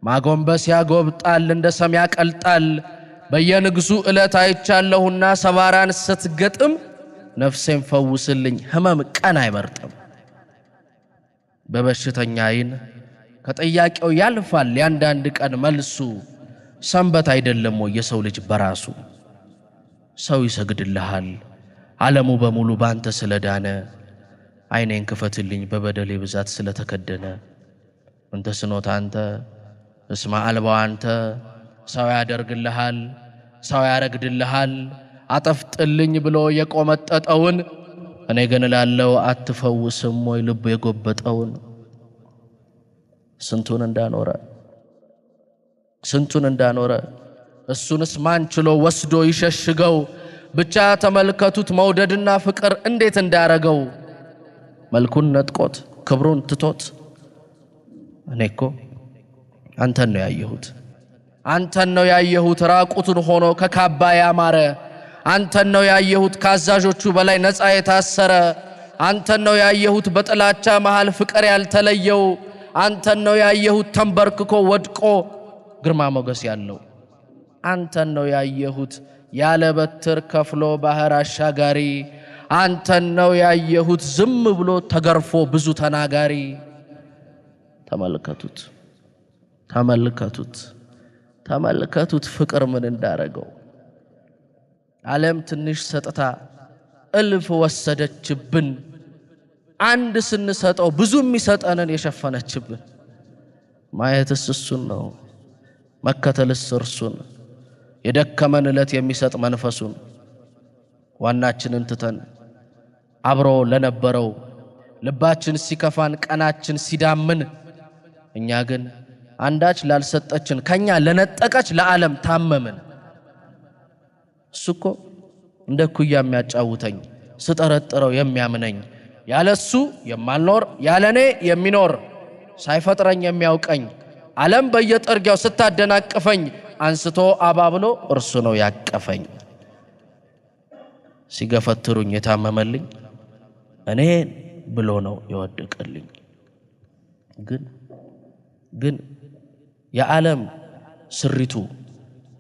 ማጎንበስ ያጎብጣል፣ እንደ ሰም ያቀልጣል። በየንግሱ ዕለት አይቻለሁና ሰባራን ስትገጥም ነፍሴን ፈውስልኝ፣ ህመም ቀን አይመርጥም። በበሽተኛ ዓይን ከጥያቄው ያልፋል ያንዳንድ ቀን መልሱ። ሰንበት አይደለም ወይ የሰው ልጅ በራሱ? ሰው ይሰግድልሃል ዓለሙ በሙሉ ባንተ ስለዳነ። ዓይኔን ክፈትልኝ በበደሌ ብዛት ስለተከደነ። እንተስኖት አንተ እስመ አልባው አንተ ሰው ያደርግልሃል ሰው ያረግድልሃል። አጠፍጥልኝ ብሎ የቆመጠጠውን እኔ ግን እላለው አትፈውስም ወይ ልቡ የጎበጠውን? ስንቱን እንዳኖረ ስንቱን እንዳኖረ እሱንስ ማን ችሎ ወስዶ ይሸሽገው? ብቻ ተመልከቱት መውደድና ፍቅር እንዴት እንዳረገው። መልኩን ነጥቆት ክብሩን ትቶት እኔ እኮ አንተን ነው ያየሁት፣ አንተን ነው ያየሁት ራቁቱን ሆኖ ከካባ ያማረ። አንተን ነው ያየሁት ከአዛዦቹ በላይ ነፃ የታሰረ። አንተን ነው ያየሁት በጥላቻ መሃል ፍቅር ያልተለየው። አንተን ነው ያየሁት ተንበርክኮ ወድቆ ግርማ ሞገስ ያለው። አንተን ነው ያየሁት ያለ በትር ከፍሎ ባህር አሻጋሪ። አንተን ነው ያየሁት ዝም ብሎ ተገርፎ ብዙ ተናጋሪ። ተመልከቱት፣ ተመልከቱት፣ ተመልከቱት ፍቅር ምን እንዳረገው። ዓለም ትንሽ ሰጥታ እልፍ ወሰደችብን። አንድ ስንሰጠው ብዙ የሚሰጠንን የሸፈነችብን። ማየትስ እሱን ነው፣ መከተልስ እርሱን፣ የደከመን ዕለት የሚሰጥ መንፈሱን። ዋናችንን ትተን አብሮ ለነበረው ልባችን ሲከፋን ቀናችን ሲዳምን፣ እኛ ግን አንዳች ላልሰጠችን ከኛ ለነጠቀች ለዓለም ታመምን። እሱ እኮ እንደ እኩያ የሚያጫውተኝ ስጠረጥረው የሚያምነኝ፣ ያለ እሱ የማልኖር ያለ እኔ የሚኖር ሳይፈጥረኝ የሚያውቀኝ፣ ዓለም በየጥርጊያው ስታደናቅፈኝ አንስቶ አባብሎ እርሱ ነው ያቀፈኝ። ሲገፈትሩኝ የታመመልኝ እኔን ብሎ ነው የወደቀልኝ። ግን የዓለም ስሪቱ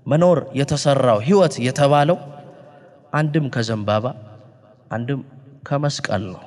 መኖር የተሰራው ሕይወት የተባለው አንድም ከዘንባባ አንድም ከመስቀል ነው።